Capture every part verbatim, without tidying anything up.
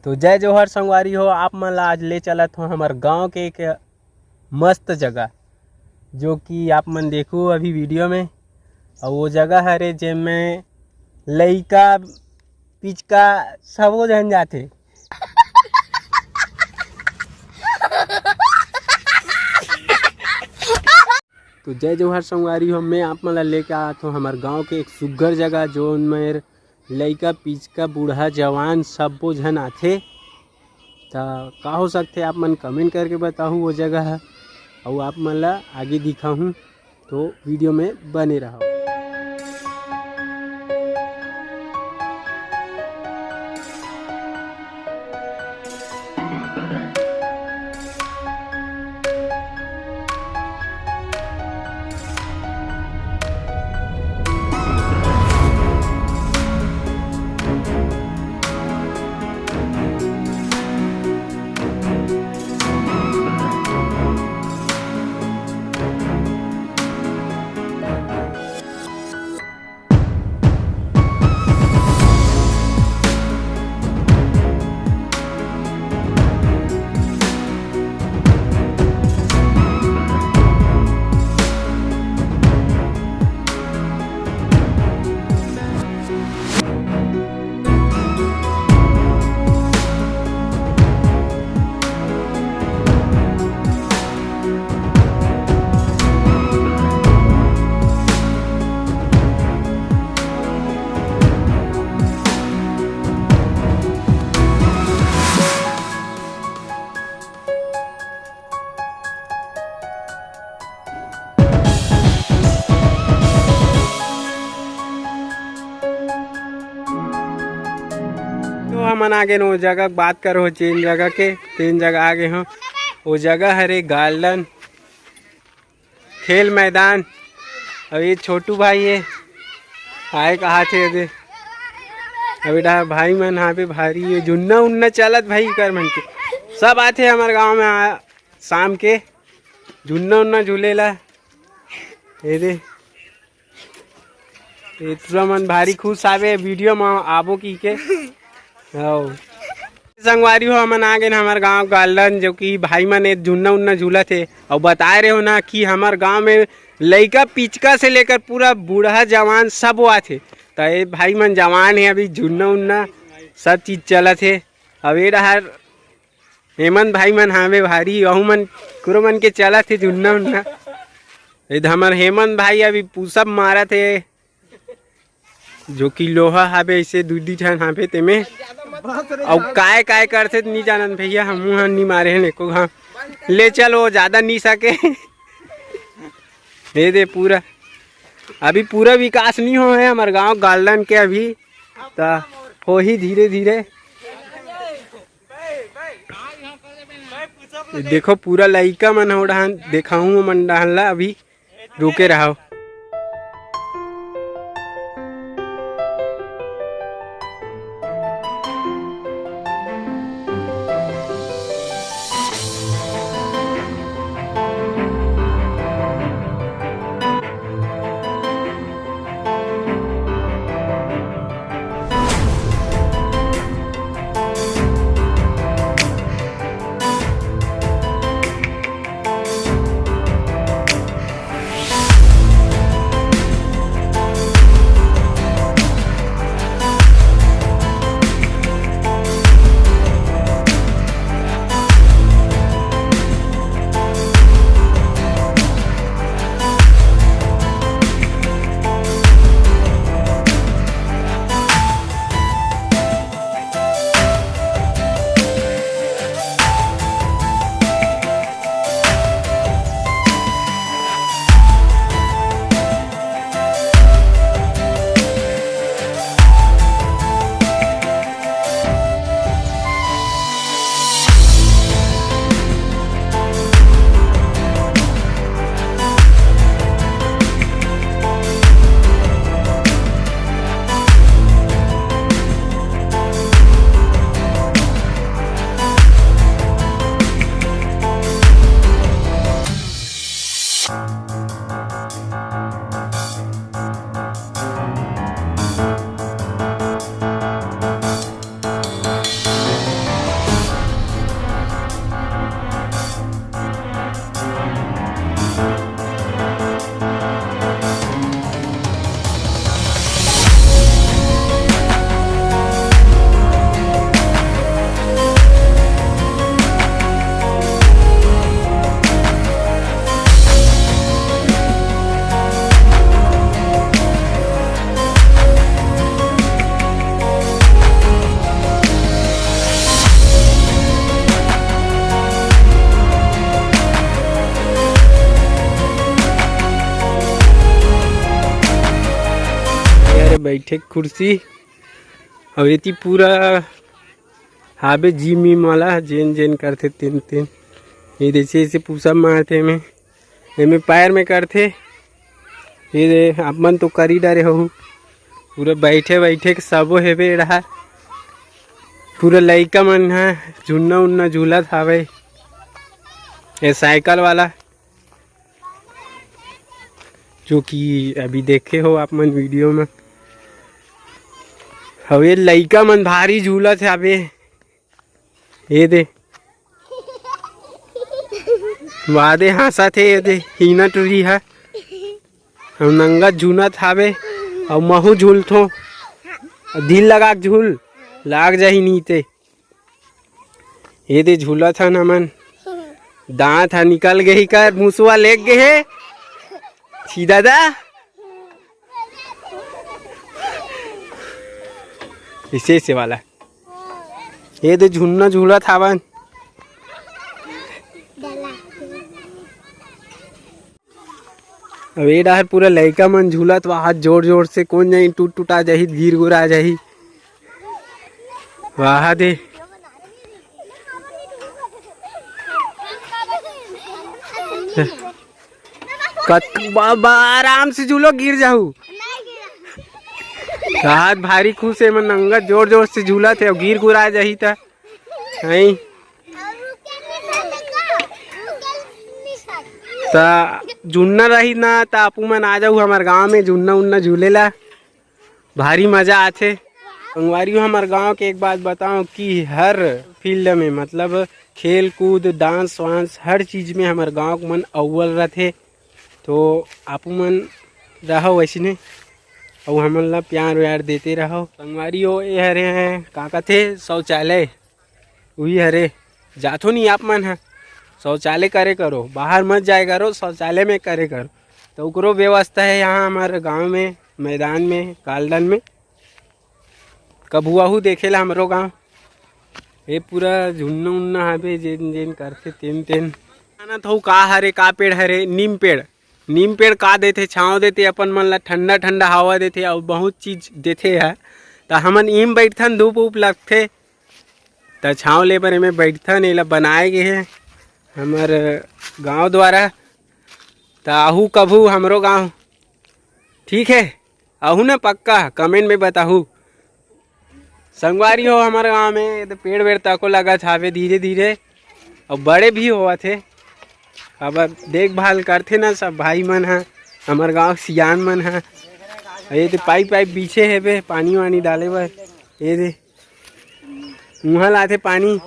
तो जय जोहार संगवारी हो, आप मन ला आज ले चलत हो हमर गांव के एक मस्त जगह, जो कि आप मन देखू अभी वीडियो में। और वो जगह हरे जेमे लइका पिचका सबो झन जाथे। तो जय जोहार संगवारी हो, मैं आप मन ला लेके आत हूँ हमर गांव के एक सुग्घर जगह, जो मेर लइका पिचका बूढ़ा जवान सब्बो झन आथे। त का हो सकथे, आप मन कमेंट करके बताहू वो जगह ह, अउ आप मन ला आगे दिखाहूँ, तो वीडियो में बने रहव। तो हमन आगे न वो जगह बात करो, जेन जगह के, तेन जगह आगे हो। वो जगह हरे गार्डन, खेल मैदान। अउ ये छोटू भाई हे, आए कहा थे दे। अभी डा भाई मन हावे भारी, ये झुन्ना उन्ना चलत भाई कर मन के। सब आथे हमर गांव में आ, शाम के झुन्ना उन्ना झूलेला। ये दे, ये टुरा मन भारी खुश आवे वीडियो में आबो की के। हव। संगवारी हो, हमन आ गेन हमर गांव गार्डन, जो कि भाई मन ए झुन्ना उन्ना झूलत हे। अउ बताए रहे हो ना कि हमर गांव में लइका पिचका से लेकर पूरा बूढ़ा जवान सब आथे। त ए भाई मन जवान हे, अभी झुन्ना उन्ना सब चीज चलत हे। अब ए डहर हेमंत भाई मन हावे भारी, अहू मन कुरो मन के चलत हे झुन्ना उन्ना। ए हमर हेमंत भाई अभी पुशअप मारत हे, जो कि लोहा हावे, ऐसे दू दी ठन हावे तेमे। अउ काय काय करथे त नी जानन भैया, हमू ह नी मारे हन एको घाम। ले चल, वो ज्यादा नी सके। दे दे पूरा, अभी पूरा विकास नी होए हमर गांव गार्डन के अभी, त होही धीरे धीरे। देखो पूरा लइका मन ह ओढ़ान, देखाहूं मन डहान ला अभी। रुके रहव। बैठे कुर्सी। अउ एती पूरा हाबे जिम विम वाला, जेन जेन करथे तेन तेन। ये जैसे जैसे पुशअप मारथे एमे, एमे पैर में करथे। ये दे, आप मन तो करी डरे हो। पूरा बैठे बैठे के सबो हेबे ए डहार। पूरा लइका मन ह झुन्ना उन्ना झूलत हावे। ये साइकिल वाला, जो कि अभी देखे हो आप मन वीडियो में। हवे लइका मन भारी झूलत हावे। ये दे, वादे हंसत हे, ये दे, हीना टूरी ह। हम नंगा झूलत हावे, अउ महू झूलथो। अउ दिल लगा के झूल, लाग जाही नीते। ये दे झूलत हन हमन। दांत ह निकल गही कर, मुसवा लेग गे हे। छी दादा। इसे, इसे वाला। ये दे झुन्ना झूलत हावन। अब ये डहर पूरा लइका मन झूलत, वाह जोर जोर से, कोन जानी टूट टुटा जाही, गिर गुरा जाही। वाह दे। कत-, बा-, बा-, आराम से झूलो, गिर जाहू। राहत भारी खुश हे, मन नंगा जोर जोर से झूलत हे, अउ गिर गुरा जाही त। नहीं। त झुन्ना रही ना, त आपू मन आ जाहू हमर गांव में झुन्ना उन्ना झूलेला। भारी मजा आथे। संगवारी हो, हमर गांव के एक बात बताओ कि हर फील्ड में, मतलब खेल कूद, डांस वांस, हर चीज में हमर गांव के मन अव्वल रथे। तो आपू मन रहो वैसने, अउ हमन ला प्यार व्यार देते रहो। संगवारी हो, ये हरे हैं, का कथे, शौचालय। उही हरे, जाथो नहीं आप मन ह, शौचालय करे करो, बाहर मत जाए करो, शौचालय में करे करो। तो ओकरो व्यवस्था है यहाँ हमारे गांव में, मैदान में, गार्डन में। कभू आहू देखे ला हमरो गांव। ये पूरा झुन्ना उन्ना हावे, जेन जेन करथे तेन तेन। जानत हौ का हरे, का पेड़ हरे? नीम पेड़। नीम पेड़ का देथे? छांव देथे, अपन मन ला ठंडा ठंडा हवा देथे, अउ बहुत चीज देथे ह। त हमन इम बैठथन, धूप उप लगथे, त छांव ले बर एमे बैठथन। एला बनाए गे हे हमर गांव द्वारा। त आहू कभू हमरो गांव, ठीक है, आहू ना पक्का, कमेंट में बताहू। संगवारी हो, हमर गांव में ये तो पेड़ वेड़ तको लगत हावे धीरे धीरे, अउ बड़े भी होवत हे। अब देखभाल करथे ना सब भाई मन ह, हमर गांव सियान मन ह। ये तो पाइप पाइप बिछे हेबे पानी वानी डाले बर। ये दे, उहाँ लाथे पानी,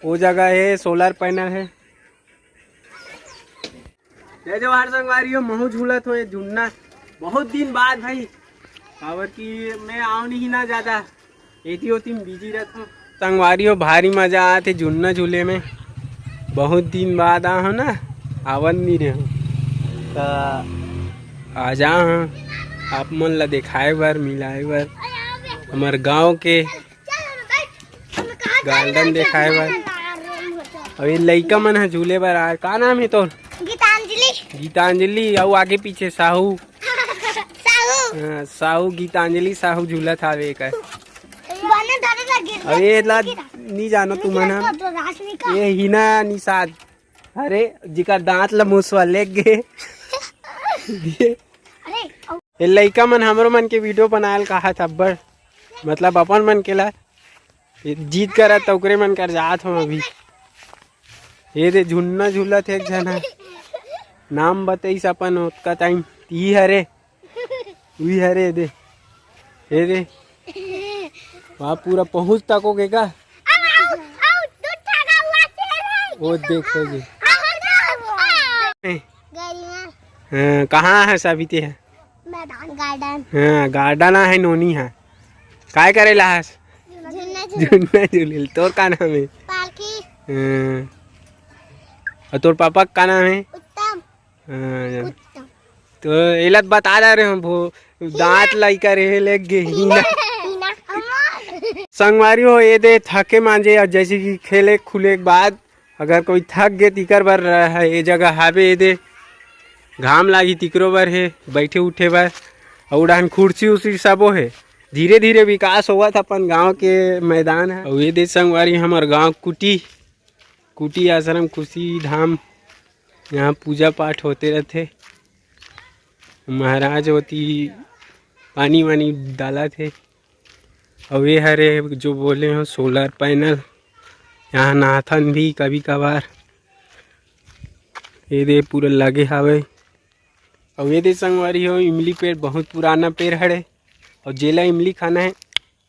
वो जगह हे, सोलर पैनल हे। जय जोहार संगवारी हो, महू झूलत हो ये झुन्ना। बहुत दिन बाद भाई, काबर कि मैं आव नहीं ना ज्यादा, एती ओती में बिजी रहत हो। संगवारी हो, भारी मजा आत हे झुन्ना झूले में। बहुत दिन बाद आ हो ना, आवत नहीं रहे हो, त आ जा हो आप मन ला देखाए बर, मिलाए बर, हमर गांव के गार्डन देखाए बर। अउ ये लइका मन ह झूले बर आए। का नाम हे तोर? गीतांजलि। गीतांजलि, अउ आगे पीछे साहू। साहू। हाँ, साहू, गीतांजलि साहू झूलत हावे एकर। बने धरे लगे। अउ ये ला नी जानो तुमन ह। ये हिना निषाद। अरे, जिकर दांत ला मुसवा लेग गे। अरे, ये लइका मन हमरो मन के वीडियो बनायल कहा था अब्बड़, मतलब अपन मन के ला। ये जिद करत त ओकरे मन कर जात हो अभी। ये दे झुन्ना झूलत हे एक झन ह। नाम बतईस अपन ओतका टाइम। ई हरे, उही हरे दे। ये दे। वहाँ पूरा पहुँच तको के का? वो देख हो जी। हाँ, कहाँ है साबिते है? मैदान गार्डन। हाँ, गार्डन आहे नोनी है। काय करे ला हस? झुन्ना झूल। झुन्ना झूले। तोर का नाम है? पालकी। हाँ। अउ तोर पापा का नाम है? उत्तम। हाँ, जान। उत्तम। तो एला बता दे रहे हो भो, दांत लाई करे हे, लेग गे हीना। हीना, हीना। संगवारी हो, ये दे थके मांजे, अउ जैसे कि खेले खुले के बाद अगर कोई थक गे, तिकर बर रह-, ये जगह हावे, ये दे घाम लागी, तिकरो बर हे, बैठे उठे बर। अउ डाहन खुर्सी उर्सी सबो हे। धीरे धीरे विकास होवत अपन गांव के मैदान ह। अउ ये दे संगवारी हमर गांव कुटी, कुटी आश्रम कुशी धाम, यहाँ पूजा पाठ होते रहथे। महाराज ओती पानी वानी डालत हे। अउ ये हरे जो बोले हो सोलर पैनल, यहाँ नहाथन भी कभी कभार। ये दे पूरा लगे हावे। अउ ये दे संगवारी हो इमली पेड़ बहुत पुराना पेड़ हरे, अउ जेला इमली खाना है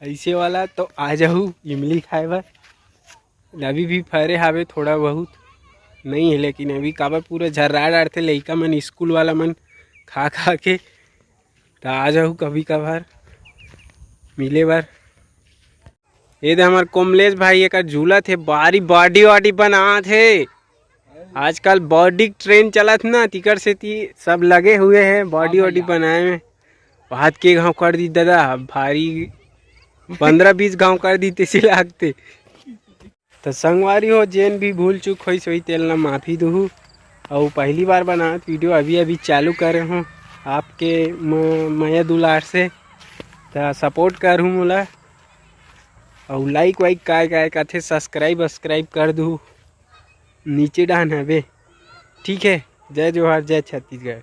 ऐसे वाला तो आ जाहू इमली खाए बर। अभी भी फरे हावे थोड़ा बहुत, नहीं है लेकिन अभी काबर पूरा झर्रा डारथे लइका मन, स्कूल वाला मन खा खा के। तो आ जाहू कभी कभार मिले बर। ये दे हमर कोमलेश भाई एकर झूलत हे, बारी बॉडी वॉडी बनात हे। आजकल बॉडी ट्रेंड चलत ना, तिकर सेती सब लगे हुए हैं बॉडी वॉडी बनाए में। भात के घाव कर दी दादा, भारी पंद्रह बीस घाव कर दी तैसे लागते। तो संगवारी हो, जेन भी भूल चूक होइस होही तेल ला माफी दुहू। अउ पहली बार बनात वीडियो अभी अभी चालू करे हूँ आपके म-, मया दुलार से, तो सपोर्ट करहू मोला। अउ लाइक वाइक काय काय कथे सब्सक्राइब वब्सक्राइब कर दू, नीचे डाहन हवे। ठीक है, जय जोहार, जय छत्तीसगढ़।